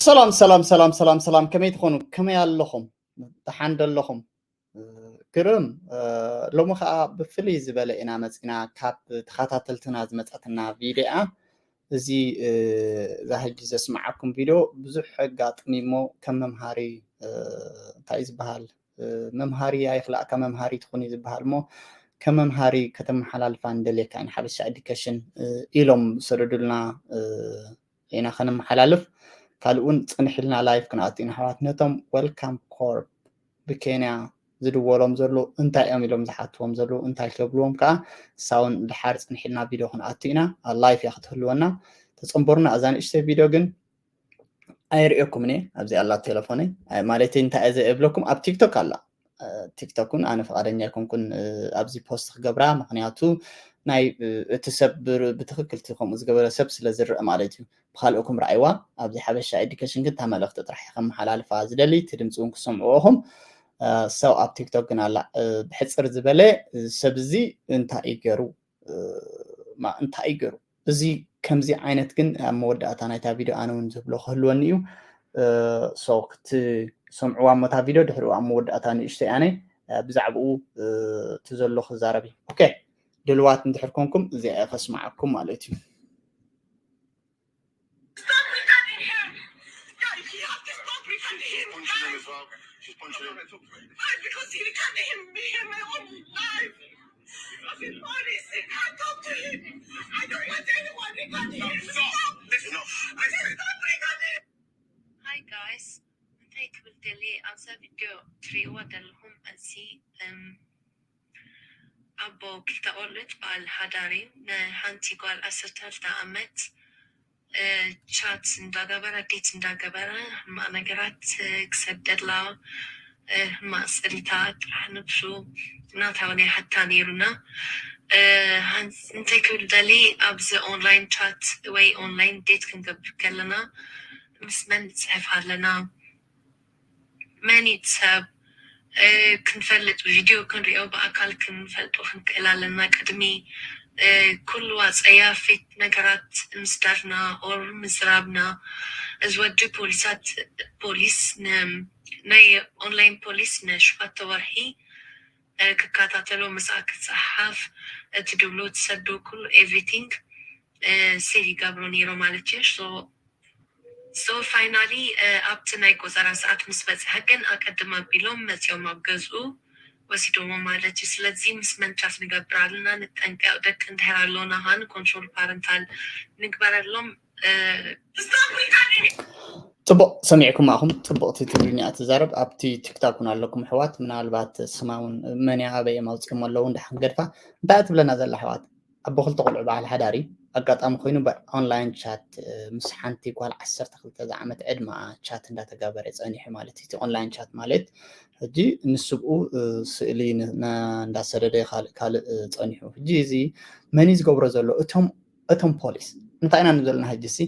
ሰላም ሰላም ሰላም ሰላም ሰላም፣ ከመይ ትኾኑ? ከመይ ኣለኹም? ደሓን ዶ ኣለኹም? ግርም። ሎሚ ከዓ ብፍልይ ዝበለ ኢና መፂና፣ ካብ ተኸታተልትና ዝመፀትና ቪድዮ። እዚ እዛ ሕጂ ዘስምዓኩም ቪድዮ ብዙሕ ኣጋጥሚ እሞ ከም መምሃሪ፣ እንታይ እዩ ዝበሃል፣ መምሃሪ ኣይክላእካ መምሃሪ ትኹን እዩ ዝበሃል እሞ ከም መምሃሪ ከተመሓላልፋ ንደልየካ ኢና። ሓበሻ ኤዱኬሽን ኢሎም ዝሰደዱልና ኢና ከነመሓላልፍ። ካልእ እውን ፅንሕ ኢልና ላይፍ ክንኣቱ ኢና ኣሕዋት። ነቶም ዌልካም ኮርፕ ብኬንያ ዝድወሎም ዘለዉ እንታይ እዮም ኢሎም ዝሓትዎም ዘለዉ እንታይ ከብልዎም ከዓ ሳውን ድሓር ፅንሕ ኢልና ቪድዮ ክንኣቱ ኢና። ላይፍ እያ ክትህልወና። ተፀንበሩና። እዛ ንእሽተይ ቪድዮ ግን ኣይርእየኩምን እየ። ኣብዚ ኣላ ቴሌፎነይ። ማለተይ እንታይ እየ ዘእብለኩም ኣብ ቲክቶክ ኣላ። ቲክቶክ እውን ኣነ ፈቃደኛ ኣይኮንኩን ኣብዚ ፖስት ክገብራ፣ ምክንያቱ ናይ እቲ ሰብ ብትክክል ከምኡ ዝገበረ ሰብ ስለ ዝረአ ማለት እዩ። ብካልኦኩም ረኣይዋ። ኣብዚ ሓበሻ ኤዱኬሽን ግን እታ መልእክቲ ጥራሕ እየ ከመሓላልፋ ዝደሊ፣ እቲ ድምፂ እውን ክሰምዕዎ ኢኹም። ሰው ኣብ ቲክቶክ ግን ኣላ። ብሕፅር ዝበለ ሰብ እዚ እንታይ እዩ ገሩ እንታይ እዩ ገሩ? እዚ ከምዚ ዓይነት ግን ኣብ መወዳእታ ናይታ ቪድዮ ኣነ እውን ዝብሎ ክህልወኒ እዩ። ሶ ክትሰምዕዋ እሞ እታ ቪድዮ ድሕሪኡ ኣብ መወዳእታ ንእሽተይ ኣነ ብዛዕባኡ እቲ ዘሎ ክዛረብ እዩ። ኦኬ፣ ድልዋት እንድሕር ኮንኩም እዚኣ እየ ከስምዓኩም ማለት እዩ። ሃይ ጋይስ፣ እንታይ ክብል ደልየ ኣብዛ ቪድዮ ትሪእዋ ዘለኹም እዚ ኣቦ ክልተ ቆልዑት በዓል ሓዳር እዩ። ንሓንቲ ጓል ዓሰርተ ክልተ ዓመት ቻት እንዳገበረ ዴት እንዳገበረ ሕማቕ ነገራት ክሰደላ ሕማቕ ስእልታት ጥራሕ ነብሱ ናታ እውን ይሓታ ነይሩና። እንታይ ክብል ደሊ ኣብዚ ኦንላይን ቻት ወይ ኦንላይን ዴት ክንገብር ከለና ምስ መን ንፅሕፍ ኣለና? መን እዩ እቲ ሰብ? ክንፈልጥ ቪድዮ ክንሪኦ ብኣካል ክንፈልጦ ክንክእል ኣለና። ቅድሚ ኩሉ ኣፀያፊት ነገራት ምስዳድና ኦር ምዝራብና እዚ ወዲ ፖሊሳት ፖሊስ ናይ ኦንላይን ፖሊስ ንሸውዓተ ወርሒ ክከታተሎ ምስኣ ክፀሓፍ እቲ ድብሎ ትሰዶ ኩሉ ኤቭሪቲንግ ሴል ይገብሮ ነይሮ ማለት እዩ። ሶ ፋይናሊ ኣብቲ ናይ ቆፀራ ሰዓት ምስ በፅሐ ግን ኣቀድም ኣቢሎም መፂኦም ኣብ ገዝኡ ወሲዶሞ ማለት እዩ። ስለዚ ምስ መን ቻት ንገብር ኣለና ንጠንቀቅ። ደቂ እንድሕር ኣለውና ከኣ ኮንትሮል ፓረንታል ንግበረሎም። ፅቡቅ ሰሚዕኩም ኣኹም ፅቡቅቲ ትግርኛ ትዛረብ ኣብቲ ቲክታክ እውን ኣለኩም ኣሕዋት ምናልባት ስማ እውን መን እያ ኣበይ እዮም ኣውፅኦም ኣለዉ እንዳሓንገድፋ እንታይ ትብለና ዘላ ኣሕዋት ኣቦ ክልተ ቆልዑ በዓል ሓዳር እዩ ኣጋጣሚ ኮይኑ ብኦንላይን ቻት ምስ ሓንቲ ጓል ዓሰርተ ክልተ ዝዓመት ዕድመኣ ቻት እንዳተጋበረ ፀኒሑ ማለት እዩ እቲ ኦንላይን ቻት ማለት ሕጂ ንስብኡ ስእሊ እንዳሰደደ ካልእ ካልእ ፀኒሑ ሕጂ እዚ መን እዩ ዝገብሮ ዘሎ እቶም እቶም ፖሊስ እንታይ ኢና ንብል ዘለና ሕጂ ሲ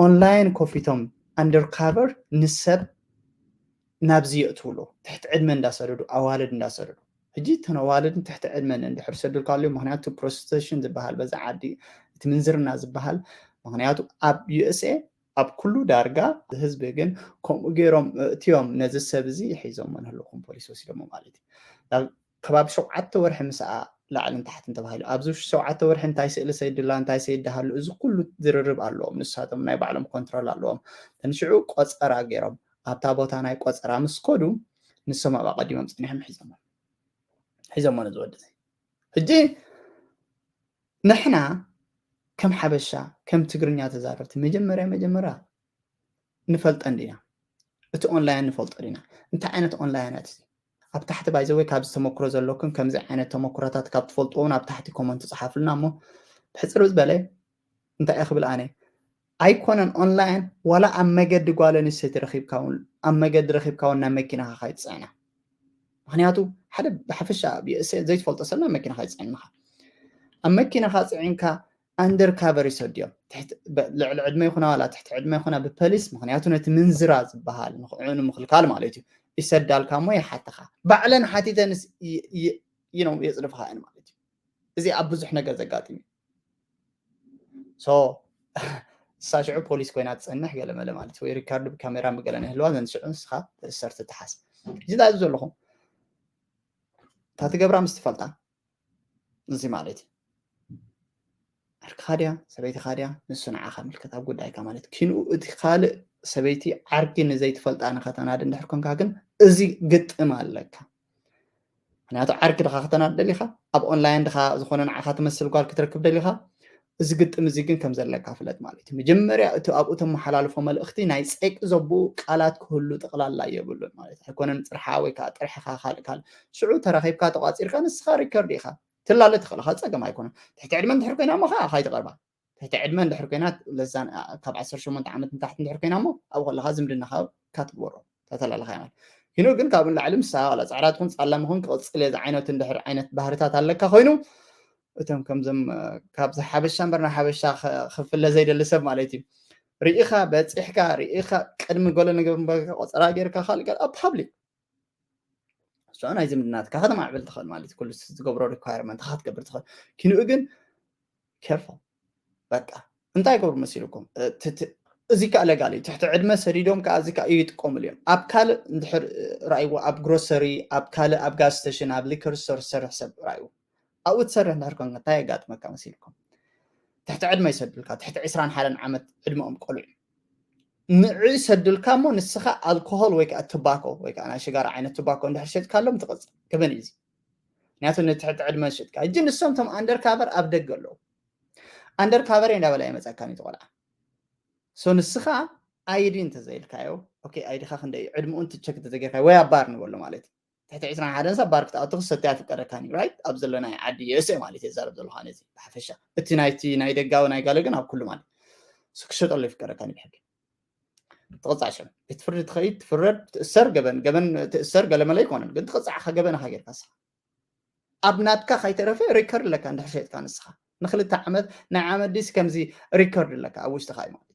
ኦንላይን ኮፊቶም ኣንደርካቨር ንሰብ ናብዚ የእትውሉ ትሕቲ ዕድመ እንዳሰደዱ ኣዋልድ እንዳሰደዱ ሕጂ እተን ኣዋልድን ትሕቲ ዕድመን እንድሕር ሰዱልካ ኣለዩ ምክንያቱ ፕሮስቲቱሽን ዝበሃል በዛ ዓዲ እቲ ምንዝርና ዝበሃል ምክንያቱ ኣብ ዩኤስኤ ኣብ ኩሉ ዳርጋ ህዝቢ ግን ከምኡ ገይሮም እእትዮም ነዚ ሰብ እዚ ሒዞሞ ንህልኩም ፖሊስ ወሲዶሞ ማለት እዩ ከባቢ ሸውዓተ ወርሒ ምስኣ ላዕልን ታሕትን ተባሂሉ ኣብዚ ውሽጢ ሸውዓተ ወርሒ እንታይ ስእሊ ሰይድላ እንታይ ሰይድሃሉ እዚ ኩሉ ዝርርብ ኣለዎም ንሳቶም ናይ ባዕሎም ኮንትሮል ኣለዎም ንሽዑ ቆፀራ ገይሮም ኣብታ ቦታ ናይ ቆፀራ ምስ ከዱ ንሶም ኣብ ኣቀዲሞም ፀኒሖም ሒዞሞ ሒዞሞ ነዚ ወዲ እዚ ሕጂ ንሕና ከም ሓበሻ ከም ትግርኛ ተዛረብቲ መጀመርያ መጀመርያ ንፈልጠን ዲና እቲ ኦንላይን ንፈልጦ ዲና እንታይ ዓይነት ኦንላይን እያ ኣብ ታሕቲ ባይዘወይ ካብዚ ተመክሮ ዘለኩም ከምዚ ዓይነት ተመክሮታት ካብ ትፈልጥዎ እውን ኣብ ታሕቲ ኮመንት ፀሓፍልና እሞ ብሕፅር ዝበለ እንታይ እየ ክብል ኣነ ኣይኮነን ኦንላይን ዋላ ኣብ መገዲ ጓል ኣንስተይቲ ረኺብካ እውን ኣብ መገዲ ረኺብካ እውን ናብ መኪናኻ ካይትፅዕና ምክንያቱ ሓደ ብሓፈሻ ዘይትፈልጦ ሰብ ናብ መኪናኻ ይፅዕንኻ ኣብ መኪናኻ ፅዒንካ ኣንደር ካቨር ይሰድዮም ልዕሊ ዕድመ ይኹና ዋላ ትሕቲ ዕድመ ይኹና ብፐሊስ ምክንያቱ ነቲ ምንዝራ ዝበሃል ንክዕኑ ምክልካል ማለት እዩ ይሰዳልካ እሞ ይሓተኻ ባዕለን ሓቲተንስ የፅድፍኻ እየን ማለት እዩ እዚ ኣብ ብዙሕ ነገር ዘጋጥም እዩ ንሳ ሽዑ ፖሊስ ኮይና ትፀንሕ ገለ መለ ማለት እዩ። ወይ ሪካርድ ብካሜራ ብገለ ንህልዋ ዘንስዑ ንስኻ ትእሰር ትተሓዝ። እዚ ዳኣ እዚ ዘለኹም እታ ትገብራ ምስ ትፈልጣ እዚ ማለት እዩ። ዓርክኻ ድያ ሰበይትኻ ድያ ንሱ ንዓኻ ምልከት ኣብ ጉዳይካ ማለት እዩ። ኪንኡ እቲ ካልእ ሰበይቲ ዓርኪ ንዘይትፈልጣ ንኸተናዲ እንድሕር ኮንካ ግን እዚ ግጥም ኣለካ። ምክንያቱ ዓርኪ ድኻ ከተናዲ ደሊኻ ኣብ ኦንላይን ድኻ ዝኾነ ንዓኻ ትመስል ጓል ክትረክብ ደሊኻ እዚ ግጥም እዚ ግን ከም ዘለካ ፍለጥ ማለት እዩ። መጀመርያ እቲ ኣብኡ ተመሓላልፎ መልእኽቲ ናይ ጸቂ ዘብኡ ቃላት ክህሉ ጠቕላላ የብሉን ማለት እዩ። ኣይኮነን ጽርሓ ወይ ከዓ ጥርሕኻ ካልእ ካልእ ሽዑ ተራኺብካ ተቋጺርካ ንስኻ ሪከርድ ኢኻ ትላለ ትኽእልኻ ጸገም ኣይኮነን። ትሕቲ ዕድመ እንድሕር ኮይና እሞ ከዓ ካይትቐርባ ትሕቲ ዕድመ እንድሕር ኮይና ለዛን ካብ ዓሰርተ ሸሞንተ ዓመት ንታሕቲ እንድሕር ኮይና እሞ ኣብኡ ከለኻ ዝምድና ካብ ካትግበሮ ተተላለኻ ማለት ኪኑ ግን ካብኡ ንላዕሊ ምሳ ዋላ ፃዕዳ ትኹን ፃላም ይኹን ክቕፅል እየ ዝዓይነቱ እንድሕር ዓይነት ባህርታት ኣለካ ኮይኑ እቶም ከምዞም ካብዚ ሓበሻ እምበር ናብ ሓበሻ ክፍለ ዘይደሊ ሰብ ማለት እዩ። ርኢኻ በፂሕካ ርኢኻ ቅድሚ ገሎ ነገር ቆፀራ ገይርካ ካልእ ኣብ ፓብሊክ እሷ ናይ ዝምድናትካ ከተማዕብል ትኽእል ማለት ኩሉ ዝገብሮ ሪኳርመንት ክትገብር ትኽእል። ኪንኡ ግን ኬርፎል በቃ እንታይ ይገብሩ መሲልኩም? እዚ ከዓ ለጋል እዩ። ትሕቲ ዕድመ ሰዲዶም ከዓ እዚ ከዓ ይጥቀሙሉ እዮም። ኣብ ካልእ እንድሕር ራእይዎ ኣብ ግሮሰሪ ኣብ ካልእ ኣብ ጋዝ ስቴሽን ኣብ ሊከር ስቶር ዝሰርሕ ሰብ ራእይዎ ኣብኡ ትሰርሕ እንድሕር ኮንካ እንታይ የጋጥመካ መሲልኩም? ትሕቲ ዕድመ ይሰዱልካ። ትሕቲ ዕስራን ሓደን ዓመት ዕድመኦም ቆልዑ ንዑ ይሰዱልካ እሞ ንስኻ ኣልኮሆል ወይ ከዓ ትባኮ ወይ ከዓ ናይ ሽጋራ ዓይነት ትባኮ እንድሕር ሸጥካሎም ትቐፅል ገበን እዩ። ምክንያቱ ንትሕቲ ዕድመ ዝሸጥካ እጂ ንሶም ቶም ኣንደር ካቨር ኣብ ደገ ኣለዉ። ኣንደር ካቨር እንዳበላ ይመፀካን እዩ ቆልዓ። ሶ ንስኻ ኣይዲ እንተዘይልካዮ ኦኬ ኣይዲኻ ክንደይ ዕድመኡ እንትቸክ እንተዘይጌርካዮ ወይ ኣብ ባር ንበሎ ማለት እዩ። ትሕቲ ዕስራን ሓደን ሰብ ባር ክትኣቱ ክሰትያ ይፍቀደካን እዩ ራይት ኣብ ዘሎ ናይ ዓዲ ዩኤስኤ ማለት እየ ዛረብ ዘለኹ ነዚ ብሓፈሻ እቲ ናይቲ ናይ ደጋዊ ናይ ጋለ ግን ኣብ ኩሉ ማለት ሱ ክሸጠሉ ይፍቀደካን እዩ ብሕጊ ትቕፃዕ ሽዑ ቤት ፍርዲ ትኸይድ ትፍረድ ትእሰር ገበን ገበን ትእሰር ገለመለ ኣይኮነን ግን ትቕፃዕኻ ገበንኻ ጌርካ ስኻ ኣብ ናትካ ካይተረፈ ሪከርድ ኣለካ እንድሕር ሸጥካ ንስኻ ንክልተ ዓመት ናይ ዓመት ዲስ ከምዚ ሪከርድ ኣለካ ኣብ ውሽጥኻ እዩ ማለት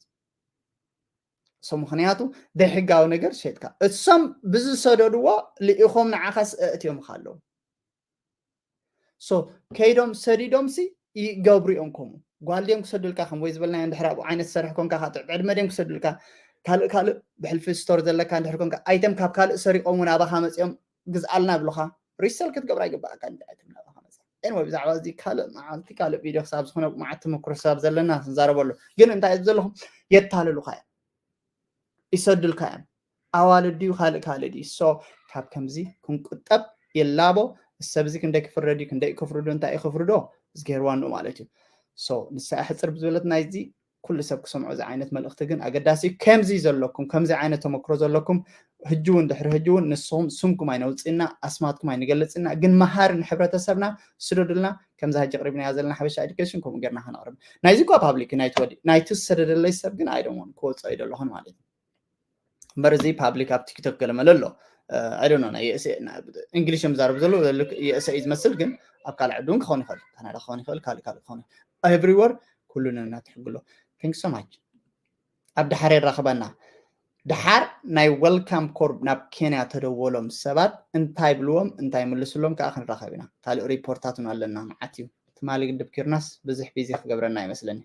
እዩ ምክንያቱ ደሕጋዊ ነገር ሸጥካ እሶም ብዝሰደድዎ ልኢኾም ንዓኻስ ኣእትዮምካ ኣለዉ ሶ ከይዶም ሰዲዶም ሲ ይገብሩ እዮም ከምኡ ጓል ድዮም ክሰዱልካ ከም ወይ ዝበልናዮ እንድሕር ኣብኡ ዓይነት ትሰርሕ ኮንካ ካብ ትሕቲ ዕድመ ድዮም ክሰዱልካ ካልእ ካልእ ብሕልፊ ስቶር ዘለካ እንድሕር ኮንካ ኣይተም ካብ ካልእ ሰሪቆም እውን ኣባኻ መፂኦም ግዝኣልና ብሉኻ ሪሰል ክትገብራ ይግባኣካ እንዲ ኣይተም ናባኻ መፂ ኤንወይ ብዛዕባ እዚ ካልእ መዓልቲ ካልእ ቪድዮ ክሳብ ዝኾነ መዓት ተመክሮ ክሳብ ዘለና ክንዛረበሉ ግን እንታይ ዘለኹም የታልሉካ እዮም ይሰዱልካ እዮም ኣዋልድ ድዩ ካልእ ካልእ ድዩ ሶ ካብ ከምዚ ክንቁጠብ ይላቦ ሰብ እዚ ክንደይ ክፍረድ እዩ ክንደይ ክፍርዶ እንታይ እዩ ክፍርዶ ዝገይርዋ ንኡ ማለት እዩ ሶ ንሳ ሕፅር ብዝበለት ናይዚ ኩሉ ሰብ ክሰምዖ እዚ ዓይነት መልእኽቲ ግን ኣገዳሲ ከምዚ ዘለኩም ከምዚ ዓይነት ተመክሮ ዘለኩም ህጂ እውን ድሕሪ ህጂ እውን ንስኹም ስምኩም ኣይነውፅእና ኣስማትኩም ኣይንገልፅና ግን መሃሪ ንሕብረተሰብና ስደዱልና ከምዚ ሕጂ ቅሪብናዮ ዘለና ሓበሻ ኤዱኬሽን ከምኡ ጌርና ከነቕርብ ናይዚ እኳ ፓብሊክ ናይቲ ወዲ ናይቲ ዝሰደደለይ ሰብ ግን ኣይደሞን ክወፅኦ እዩ ዘለኹን ማለት እዩ እምበር እዚ ፓብሊክ ኣብ ቲክቶክ ገለመለ ኣሎ ኣይዶኖ ናይ የእሰ እንግሊሽ እዮም ዛረቡ ዘለዉ የእሰ እዩ ዝመስል ግን ኣብ ካልእ ዓዲ እውን ክኸውን ይኽእል ካናዳ ክኸውን ይኽእል ካልእ ካልእ ክኸውን everywhere ኩሉ ነና ትሕግሎ thank so much ኣብ ድሓር የራኽበና ድሓር ናይ welcome call ናብ ኬንያ ተደወሎም ሰባት እንታይ ብልዎም እንታይ ይምልስሎም ከዓ ክንራኸብ ኢና ካልእ ሪፖርታት እውን ኣለና መዓት እዩ ትማሊ ግድብ ኪርናስ ብዙሕ ቢዚ ክገብረና ይመስለኒ